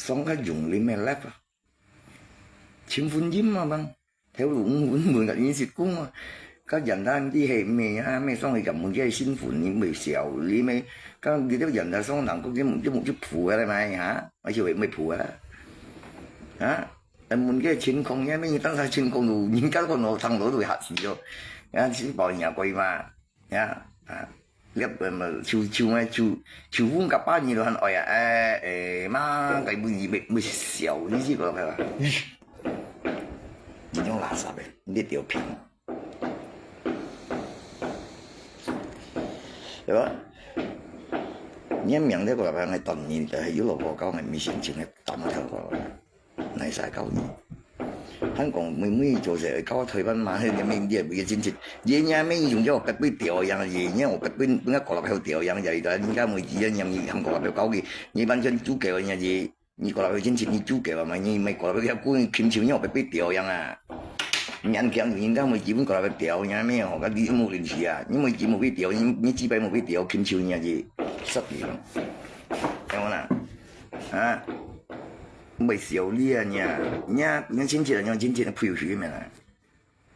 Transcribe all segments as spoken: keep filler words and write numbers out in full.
上个用力个力啊，盡分音啊嘛，頭路五分分个音色講啊，个簡單啲係咩啊，咩上去个問題係身份，你毋係笑，你毋係，个你兜簡單上能夠，你毋，你毋去譜个啦嘛，哈？而且會，毋會譜个啦，哈？ 誒，問个情況，因為當時情況就，人家都講到，聽到都會嚇死哦。啊，是包人家貴嘛，呀，啊，你，呃，就，就，就，就問个八年都很愛啊，誒，誒，嘛，該問題，會，會笑，你知道吧？咦，你種垃圾个，你條命，對吧？你个名在過來，還當年，但係有老婆教，還沒心情，還打麻將過來。 哪使教你？還講妹妹做事教台灣嘛，迄个面對个親戚，人家面上叫我隔壁條樣，人家我隔壁，人家過來後條樣，就係人家妹子人家你喊過來教佢，你完全主教人家是，你過來親戚你主教嘛，你咪過來要講親像你隔壁條樣啊。你安強人家妹子本過來條樣咩哦，跟你無認識啊，你妹子無必條，你，你幾百無必條，親像人家是，失禮咯，聽我啦，啊。 毋係笑你啊，你啊，你啊，你親戚啊，你親戚啊，配合佢咩啦？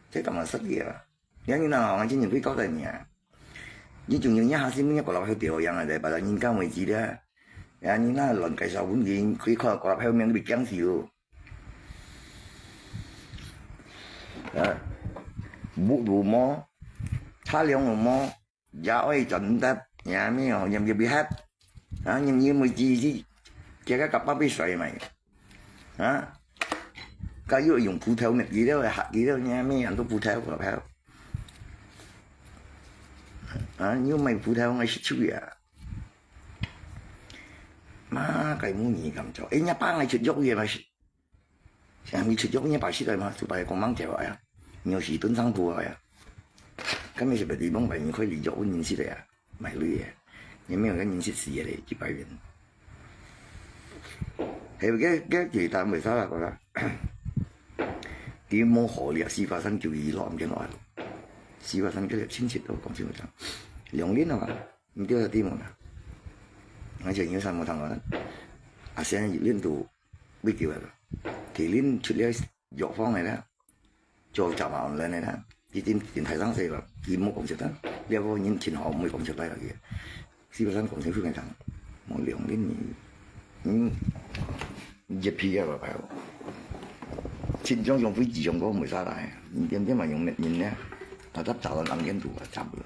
這幹嘛失禮啊？你啊，你哪好，你親戚會交代你啊？你仲有你下先，你過來去表揚啊，在把人家位置的啊。呀，你那亂介紹文人，可以看過來後面被講死哦。啊，屋路無，車輛路無， 也愛賺得，也咩哦，也也別黑，啊，你你每日日，這個甲巴被甩賣，啊，該又用葡萄呢，佢都會嚇，佢都也咩人都葡萄，葡萄，啊，你又賣葡萄，我食出去啊，嘛，該母你敢做？哎，人家幫我出肉也嘛是。 像你出肉，你擺出來嘛，就擺光芒條啊，牛屎蹲上鋪啊呀。今日是別地方擺，你可以理解阮認識的呀，賣鐳的，你沒有人認識死的嘞，幾百元。還有个个其他為啥啦，講啦，佢無好了，四百三九一落，毋見落，四百三九一親戚都講清楚，兩年了嘛。 毋對个地方啊。而且有啥無通啊？啊，現在領導未叫个，佢領出了藥方个啦，做雜話online个啦，佢電電台上說个，佢無講出來，了個人挺好，毋會講出來个佢。基本上講清楚个講，無兩年，嗯，一批个了，親像像飛機上个無啥來，你點點嘛用人呢，啊，他早晚案件多啊，差不多。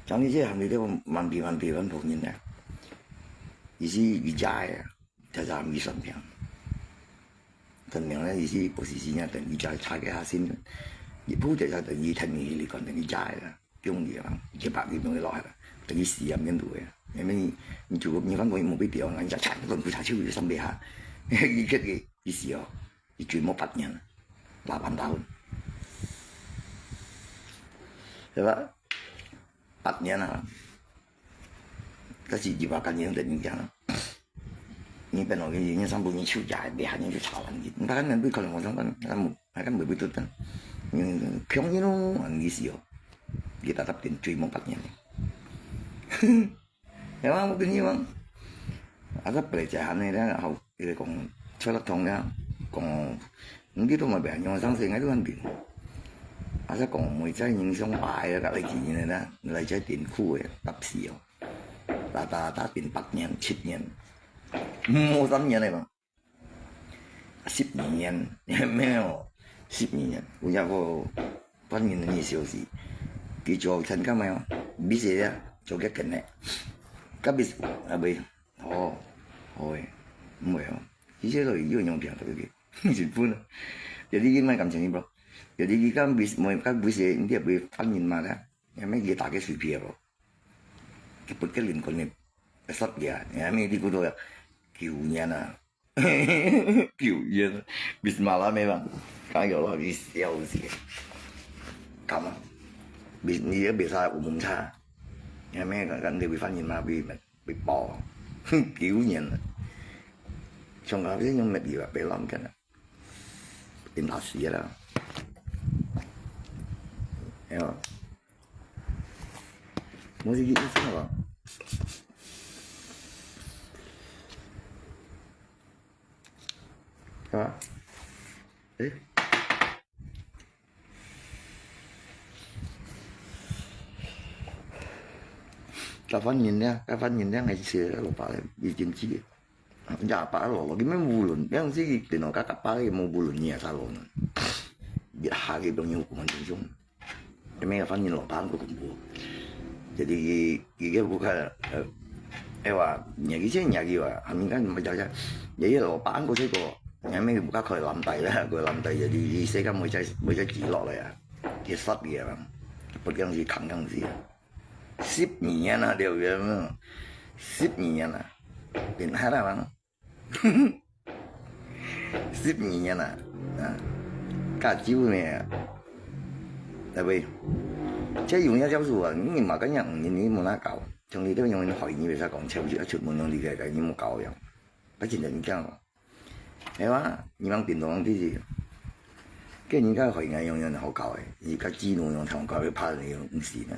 像你這行裡頭蠻皮蠻皮蠻多人呢，佢係佢家个，在在佢身邊。證明呢，佢係不是新啊，等佢家差个下先，一步就在等佢聽你哩，講等佢家个啦，用你啦，一百幾million落下啦，等佢死啊，面對个，因為你，你就，你反正無被掉，人家差不多不差就三百下，佢這个，佢死哦。 一追摸八年，老板打混，對吧？八年啊，但是二百个人等你講，你本來你你上步你手價也還你去查完你，你大概能對可能我上班，那么還敢袂會得等，嗯，強人咯，你死哦，你打打点追摸八年。 係嘛，我跟你講，啊，這本來就係恁樣啦，好，佢講，出了通了，講，你都無變，用上世界都很平。啊，這講，每隻人想擺个，个來幾年啦，來這點苦个，搭死哦，打打打點八年、七年，無三年了嘛。 十二年，沒有，十二年，有一個半年个消息，佢做參加沒有？Bis啊，做个跟个，个bis啊，未，哦，好誒，毋會哦，以前都有用病毒个，日本啊，有啲乜感情个，有啲个bis，無个bis，你也會反應嘛啦，也沒佢打个水皮个，佢不个靈魂个，殺个，也沒啲骨頭个，九年啊。 九月，bis malam memang. Kang yo lo, bis yo si. Kamu, bis ni dia biasa umum cha. Ya me kan kan dia bi fan yin ma bi bi bao. Kiu nian. Chong ka bi nyong me bi ba pe lam kan. Tim la si la. Yo. Musik itu apa? 係嘛？誒，該番人呢？該番人呢？係寫老爸个，已經知个。也爸老老，佢乜無論，當時電腦該个爸个無無論你啊，啥老呢？一下个朋友關真凶。 因為番人老爸个恐怖，jadi佢佢个屋下，呃，誒話，年紀前年紀話，他們應該毋會講講，也有老爸个這個，因為屋下開藍帶啦，開藍帶，jadi佢世界每隻每隻記錄了呀，佢殺佢啊，不講是扛講是啊，十二年啊，對不對？十二年啊，變態了嘛。 十二年啊，啊，加酒呢，對不對？這用這招數啊，你嘛跟人你你無哪搞，像你都用人害你，為啥講，超級出門用你个，你無搞樣，不真正你講哦，係吧？你往平常地去，跟人家害人用用好搞誒，你个技能用通搞，怕人用毋死呢。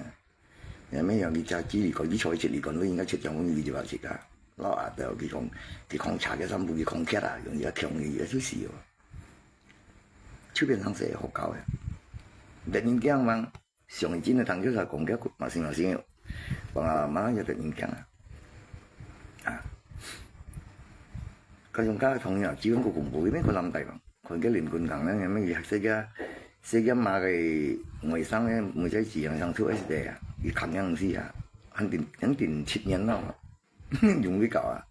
也毋係講你家己離婚，你出去離婚，你應該出張分你就話自家。老阿伯佢講，佢講茶个三步，佢講徛啊，用一個強的，也就是哦。出邊上勢好搞誒。人人講嘛，上一陣的唐教授講个嘛，是嘛是，講啊，嘛有人人講啊。啊，各種各樣的朋友，基本个恐怖，因為佢南大嘛。 看个林君剛呢，因為佢世界世界嘛个外省呢，每隻字樣上出S D啊，佢看樣子啊，肯定肯定七年咯，用力搞啊，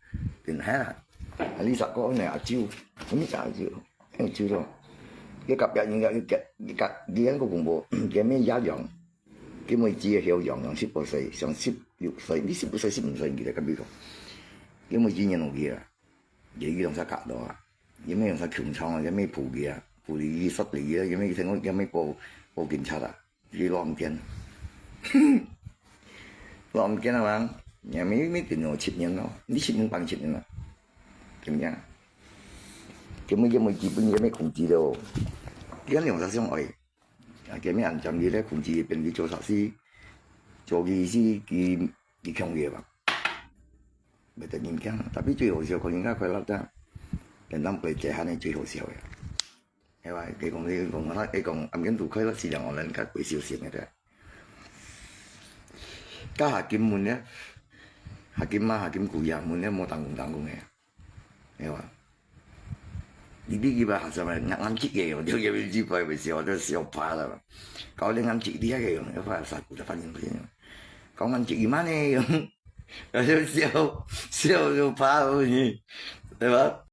變態啦。啊，你十個呢，阿舅，你十阿舅，阿舅咯，佢隔壁人家，佢隔佢隔佢个恐怖，佢咩一樣，佢每隻个曉樣，樣十八歲，像十六歲，你十八歲、十五歲，你在隔壁講，佢每隻年落去啊。 也有用啥搞到啊，也沒用啥穷唱啊，也沒補給啊，補給殺你啊，也沒聽講，也沒報報警察啊，你亂騙，亂騙啊嘛，也沒沒等我七年咯，你七年半七年了，怎麼樣？根本也沒基本也沒控制的哦，你看用啥想愛？啊，根本安全你咧控制，變你做啥事，做个事，佢佢強烈吧。 袂得人驚，tapi最好笑，看人家快樂个，人當陪這下呢最好笑个。係吧？佢講你講，佢講，暗間都快樂是人，人家會笑死个。該下金門呢？下金嘛，下金古呀，門呢，無當公當公个，係吧？你你佢把下什麼，暗暗記个，我就因為這擺會笑，就笑怕了。搞你暗記你還可以用，要怕啥古的反應不行。搞暗記一慢呢用。 然後就笑，笑就怕而已，對吧？